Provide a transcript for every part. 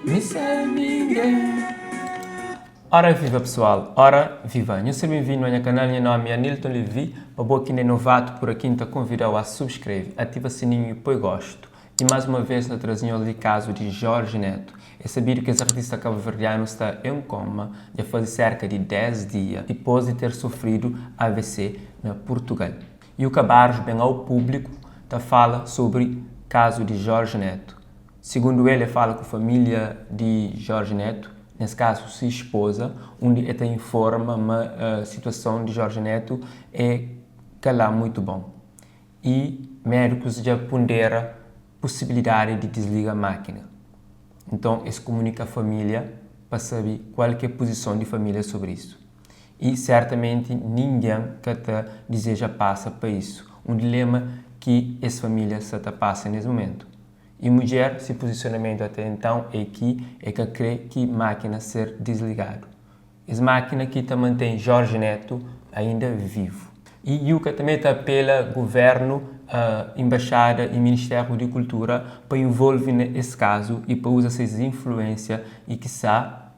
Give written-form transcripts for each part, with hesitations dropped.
Mi sen ningen. Ora viva pessoal, ora viva! Nhos ser benvindu a nha kanal, nha nomi é Anilton Levy, pa bo ki inda é novatu pur aki N ta konvidau a subskreve, ativa sininhu i poi gostu. I más uma vez N ta traze nhos li kazu di Jorge Neto. É sabidu ki es artista kabuverdianu sta en koma dja faze serka di 10 dia dipos di ter sofridu AVC na Purtugal. Yuka Barros ben ao públiku ta fala sobri kazu di Jorge Neto. Sigundu el, e fala ku família di Jorge Neto, nes kazu si espoza, undi e ta informa ma situason di Jorge Neto é ka la muitu bon y médikus dja pundera pusibilidadi di disliga mákina. Nton es kumunika família pa sabe kual ki é puzison di família sobri isu. Y sertamenti ningen ka ta dizeja pasa pa isu, un dilema ki es família sa ta pasa nes mumentu. Y mudjer, si puzisionamentu ate entãu é ki e ka kre ki mákina ser disligadu. Es mákina ki ta mantém Jorge Neto ainda vivu. Y Yuka tanbê ta apela guvernu, embaixada y Ministériu di Kultura pa involve na es kazu y pa uza ses influênsia y kisá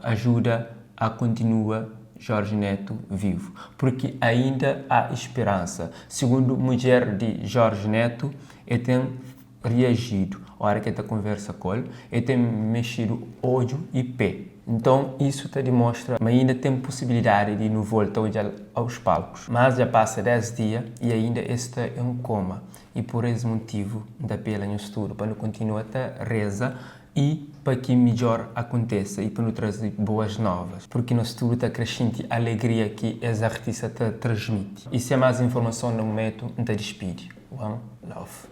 ajuda a kontinua Jorge Neto vivu. Purki ainda há esperansa. Sigundu mudjer di Jorge Neto, El ten riajidu óra ki el ta konversa ku el, el ten mexidu odju i pé. Nton, isu ta dimostra ma inda ten pusibilidadi di nu volta odja-l aos palkus. Mas dja pasa 10 dia i ainda el sta en koma i pur es mutivu N ta apela nhos tudu pa nu kontinua ta reza i pa ki midjor akontesa i pa nu traze boas novas, purki nos tudu ta kre xinti alegria ki es artista ta transmiti. I sen mas informason na mumetu, N ta dispidi. One love.